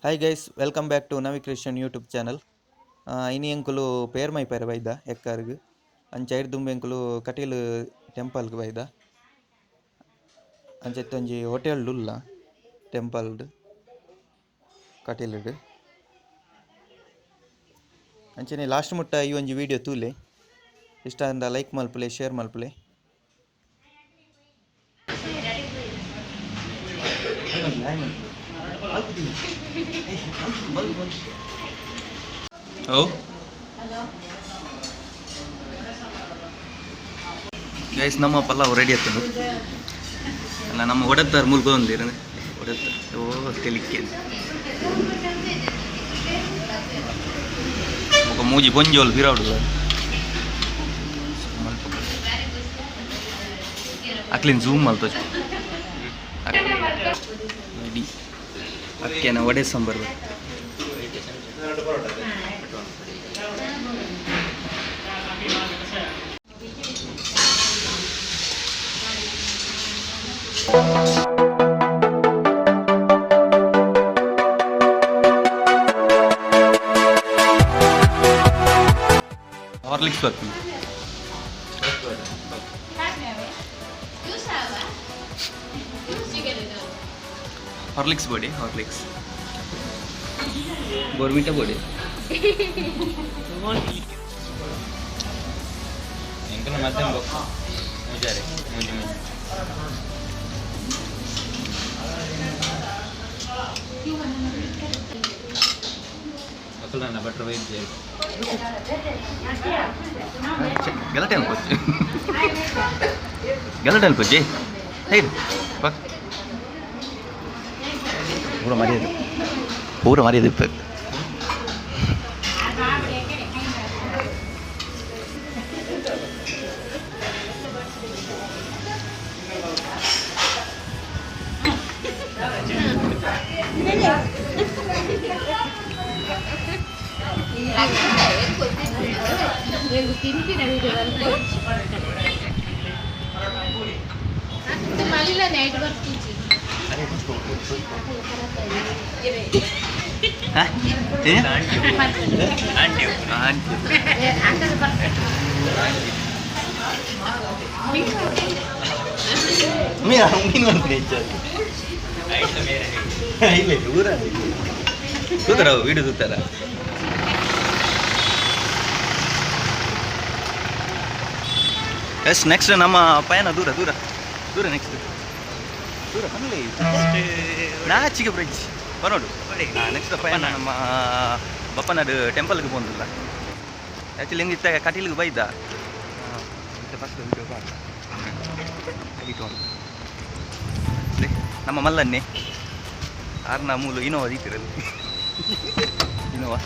Hi guys, welcome back to Navi Christian YouTube channel. ಇನಿ ಎಂಕುಲು ಪೇರ್ಮೈಪೆರೆ ಬೈದ ಎಕ್ಕಾರ್ಗ್. ಅಂಚ ಐರ್ದುಂಬು ಎಂಕುಲು ಕಟೀಲು ಟೆಂಪಲ್ಗ್ ಬೈದ. ಅಂಚ ಇತ್ತೊಂಜಿ ಹೋಟೆಲ್ ಉಲ್ಲ ಟೆಂಪಲ್ಡ್ ಕಟೀಲುಡು. ಅಂಚನೆ ಲಾಸ್ಟ್ ಮುಟ್ಟ ಈ ಒಂಜಿ ವಿಡಿಯೋ ತೂಲೆ. ಇಷ್ಟ ಆಂಡ ಲೈಕ್ ಮಲ್ಪುಲೆ, ಶೇರ್ ಮಲ್ಪುಲೆ. ಓ ಗೈಸ್, ನಮ್ಮ ಪಲಾವ್ ರೆಡಿ ಆಗ್ತದೆ ಅಲ್ಲ. ನಮ್ಮ ಒಡತ್ತಾರ ಮುಲ್ಗೊಂದಿರ ಒಡತ್ತಾರ. ಓ ತೆಲಿಕ್ಕೆ ఒక ಮೂಜಿ ಪೊಂಜೋಲು ಪಿರಾವುಡು ಅಕ್ಲಿನ್ ಝೂಮ್ ಮಲ್ತೋ. ರೆಡಿ ಅಕ್ಕೆನ ವಡೆ ಸಾಂಬಾರು. ಹಾರ್ಲಿಕ್ಸ್ ಬರ್ತೀನಿ. ಹಾರ್ಲಿಕ್ಸ್ ಬೋಡಿ, ಹಾರ್ಲಿಕ್ಸ್, ಬೋರ್ಮಿಟ ಬೋಡಿ. ಎಂಕನ ಮಧ್ಯಮ ಬೊಕ್ಕ ಮೂಜಾರೆ ಮೂಜಿ ಮೂಜಿ. ಅಕುಲು ನನ್ನ ಭಟ್ರು ವೈದ್ಯ. ಗಲಾಟೆ ಅನ್ಕೋಚ್, ಗಲಾಟೆ ಅನ್ಕೋಚಿ. ಹೇಗೆ ಪಕ್ ಪೂರ ಮರ್ಯಾದೆ, ಪೂರ ಮರ್ಯಾದೆ ಇತ್ತು. ಮಲಿಲ್ಲ ನೈಟ್ ಬರ್ತೀವಿ. ಆಂಟಿ. ಆಂಟಿ. ಮೀನು ಅಂತ. ಇಲ್ಲ ಇಲ್ಲ, ಊರ ತೂತಾರ, ವೀಡಿಯೋ ತೂತಾರ. ಎಸ್, ನೆಕ್ಸ್ಟ್ ನಮ್ಮ ಪಯಣ ದೂರ ದೂರ ದೂರ. ನೆಕ್ಸ್ಟ್ ದೂರ ಪನ್ಲೆ, ನಾಚಿಗೆ ಬ್ರಿಡ್ಜ್ ಬರೋಡು. ನೆಕ್ಸ್ಟ್ ಪಯಣ ನಮ್ಮ ಬಪ್ಪನಾಡು ಟೆಂಪಲ್ಗೆ ಬಂದಿಲ್ಲ. ಆ್ಯಕ್ಚುಲಿ ಹೆಂಗೆ ಇತ್ತ ಕಟೀಲಿಗೆ ಬೈದ ಫಸ್ಟ್ ವಿಡಿಯೋ ಎಡಿಟ್. ನಮ್ಮ ಮಲ್ಲನ್ನೇ ಆರ್ನ ಮೂಲು ಇನೋವಾ ದೀತಿರದು, ಇನೋವಾ.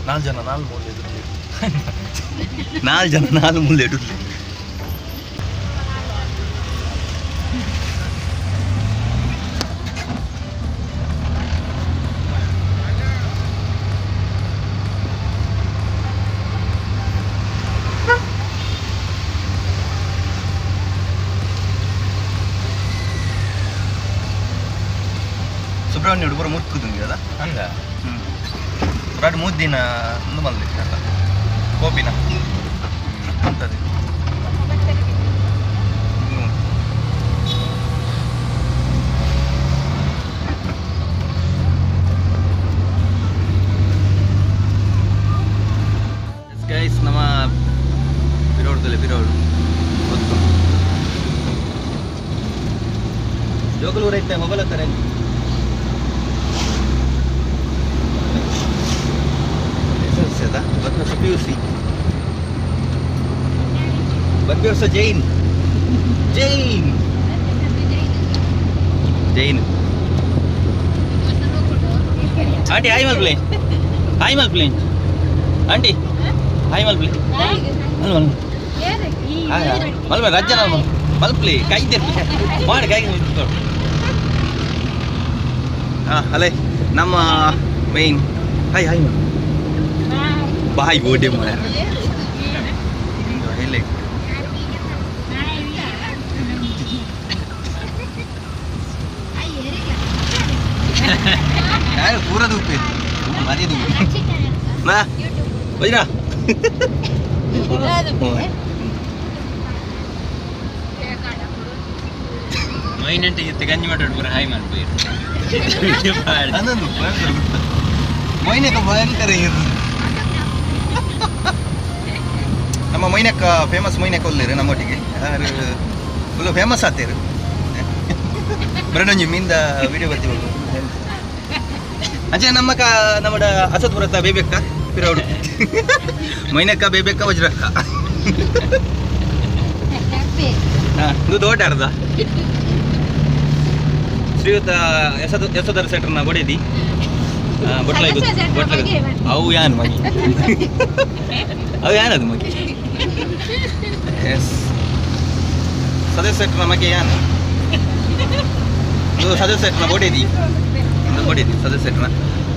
ನಾಲ್ಕು ಜನ ನಾಲ್ ಮೂಲೆ ಎದುರ್ಲಿ, ನಾಲ್ಕು ಜನ ನಾಲ್ ಮೂಲೆ ಎದುರ್ಲಿ. ಸುಬ್ರಹ್ಮಣ್ಯ ಪೂರ ಮುರ್ಕುದುಂಗಿ ಅದ. ಅಂದ. ಹ್ಞೂ, ರಡ್ಡ್ ಮೂರು ದಿನ ಒಂದು ಮಲ್ದಿತ್ತು ಅಲ್ಲ ಕೋಪಿನ ಅಂತದೆ. ಹ್ಞೂ. ಗೈಸ್, ನಮ್ಮ ಬಿರೋಡ್ದಲ್ಲಿ ಬಿರೋಡು ಗೊತ್ತು. ಜೋಗಲೂರು ಐತೆ, ಹೊಗಲತ್ತಾರೆ. ಎಸ್ ಎಲ್ ಸಿ ಅದ ಬತ್ನ ಪಿ ಯು ಸಿ ಬರ್ಬಿ ವರ್ಷ. ಜೈನ್ ಜೈನ್. ಜೈನ್ ಆಂಟಿ ಹಾಯ್ ಮಲ್ಪ್ಲೆ, ಹಾಯ್ ಮಲ್ಪ್ಲೆ ಆಂಟಿ, ಹಾಯ್ ಮಲ್ಪ್ಲೆ. ಮಲ್ ಮಲ್ ಹಾಯ್ ಮಲ್ಪೆ ರಜ್ಜನ ಮಲ್ಪ್ಲೆ ಕೈ ತೆರ್ಪಿ ಮಾಡಿ ಕೈ. ಹಾಂ ಅಲ್ಲೇ ನಮ್ಮ ಮೈನ್. ಹಾಯ್ ಹಾಯ್ ಬಾಯ್ ಗೋಡೆ ಮಾಡ ಹೇಳಿ. ಯಾರು ಪೂರ ದೂಪೆ ಮರಿ ದೂಪೆ ನಾ ವಜ್ರ. ಮೈನಂಟು ಇತ್ತು ಗಂಜಿ ಮಾತಾಡು ಪೂರ ಹಾಯ್ ಮಾಡ್ಬೋದು. ಅದೊಂದು ಭಯಂಕರ ಗುಟ್ಟ ಮೈನಕ, ಭಯಂಕರ ಇರು. ನಮ್ಮ ಮೈನಕ್ಕ ಫೇಮಸ್ ಮೈನಕ್ಕ ಒಲ್ಲೇರು ನಮ್ಮೊಟ್ಟಿಗೆ. ಯಾರು ಫುಲ್ ಫೇಮಸ್ ಆತೇರು. ಬರಣೊಂಜಿ ಮೀನ್ದ ವಿಡಿಯೋ ಬರ್ತೀವಿ. ಅಂಚೆ ನಮ್ಮ ಕ ನಮ್ಮ ಅಸತ್ಪುರತ್ತ ಬೇಬೆಕ್ಕ ಪಿರೌಡು ಮೈನಕ್ಕ ಬೇಬೆಕ್ಕ ವಜ್ರಕ್ಕ. ಹಾಂ, ಇದು ದೊಡ್ಡ ಅರ್ಧ ಶ್ರೀಯುತ ಯಶೋಧ ಯಶೋಧರ ಸೆಟ್ರನ್ನ ಬಡೇದಿ ಬೊಟ್ಲ ಬೊಟ್ಲ. ಅವು ಯಾನ್ ಮಗಿ, ಅವು ಯಾನದು ಮಗಿ? ಎಸ್ ಸದಸ್ಯ ಸೆಟ್ರನ ಮಗೆ ಯಾನ್. ಇದು ಸದಸ್ಯ ಸೆಟ್ರನ ಬೊಡೇದಿ, ಇದು ಬೊಡೇದಿ ಸದಸ್ಯ ಸೆಟ್ರನ.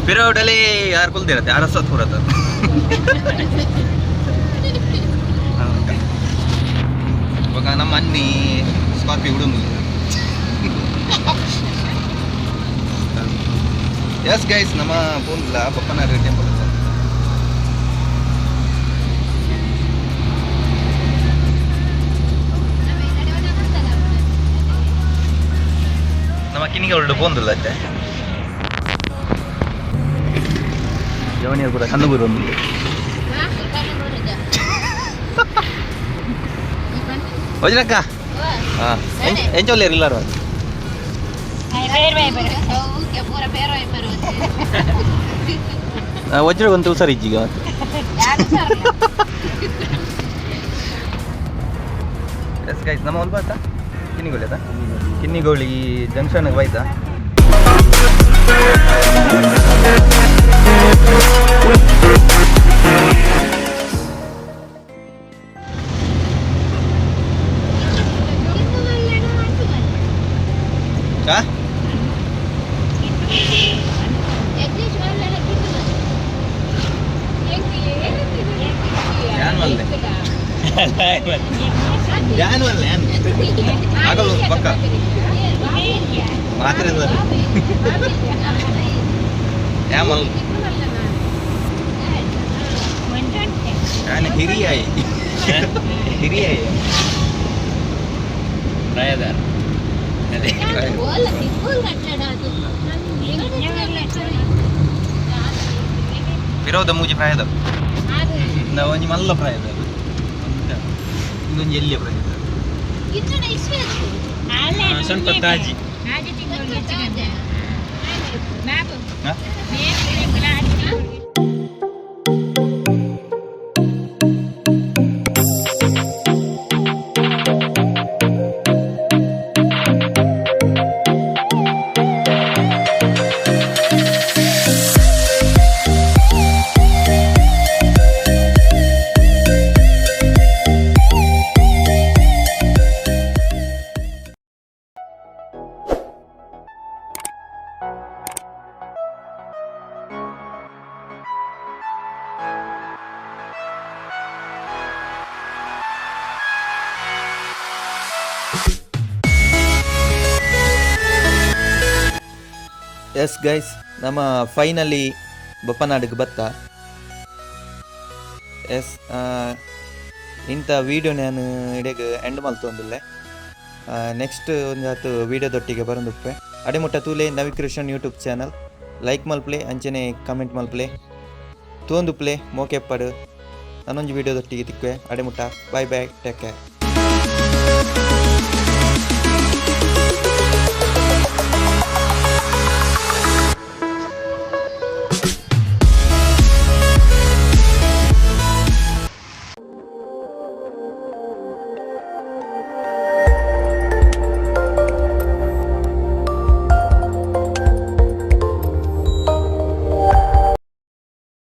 ಪಿರೋಡಲ್ಲಿ ಯಾರು ಕುಲ್ದಿರತ್ತೆ ಅರಸತ್ ಪುರತ. ಇವಾಗ ನಮ್ಮ ಅನ್ನಿ ಸ್ಕಾರ್ಪಿ ಹುಡುಂದು. ಎಸ್ ಗೈಸ್, ನಮ್ಮ ಪೂಂದ್ಲ ಬಪ್ಪನಾರು ಟೆಂಪಲ್. ನಮ್ಮ ಕಿನಿಗೆ ಒಳ್ಳೆ ಪೋಂದುಲ್ಲ ಅತ್ತೆ ಜವನಿಯರು ಕೂಡ ಕಣ್ಣು ಬರೋದು. ವಜ್ರಕ್ಕ, ಹಾಂ, ಎಂಚೊಲ್ಲೇರು ಇಲ್ಲಾರು? ವಜ್ರ ಒಂದು ಹುಷಾರು ಇಜ್ಜಿಗ. ಎಸ್ ಗೈಸ್, ನಮ್ಮ ಒಂದು ಬಾತ ಕಿನ್ನಿಗೋಳಿ ಅದ, ಕಿನ್ನಿಗೋಳಿ ಜಂಕ್ಷನ್ ಹೋಯ್ತಾ. ಹಾ. ಯಾನ್ ಮಲ್ಲೆ? ಯಾನ್ ಮಲ್ಲೆ ಯಾನ್? ಆಗಲ್ಲ ಪಕ್ಕ. ಮಾತ್ರೆ ಯಾ ಮಲ್ ಯಾನ್ ಹಿರಿಯಾಯಿ ಹಿರಿಯಾಯಿ. ಪ್ರಾಯದಾರ ಅದೇ. ವಿರೋಧ ಮೂಜಿ ಪ್ರಾಯದ ನಾವು ಒಂಜಿ ಮಲ್ಲ ಪ್ರಾಯದ ಇನ್ನೊಂದು ಎಲ್ಲಿಯ ಪ್ರಾಯದ? ಸ್ವಲ್ಪ ತಾಜಿ. ಹಾ? ಎಸ್ ಗೈಸ್, ನಮ್ಮ ಫೈನಲಿ ಬಪ್ಪನಾಡಿಗೆ ಬತ್ತ. ಎಸ್, ಇಂಥ ವೀಡಿಯೋ ನಾನು ಇಡೆಗ್ ಎಂಡ್ ಮಲ್ತೊಂದುಲ್ಲೆ. ನೆಕ್ಸ್ಟ್ ಒಂಜಾತು ವೀಡಿಯೋದೊಟ್ಟಿಗೆ ಬರಂದುಪ್ಪೆ. ಅಡೆಮುಟ್ಟ ತೂಲೆ ನವಿಕೃಷ್ಣನ್ ಯೂಟ್ಯೂಬ್ ಚಾನಲ್. ಲೈಕ್ ಮಲ್ಪ್ಲೆ, ಅಂಚನೆ ಕಮೆಂಟ್ ಮಲ್ಪ್ಲೆ, ತೋಂದುಪ್ಲೆ, ಮೋಕೆಪ್ಪಡು. ನಾನೊಂಜಿ ವೀಡಿಯೋದೊಟ್ಟಿಗೆ ತಿಕ್ಕುವೆ. ಅಡೆಮುಟ್ಟ ಬಾಯ್ ಬಾಯ್, ಟೇಕ್ ಕೇರ್.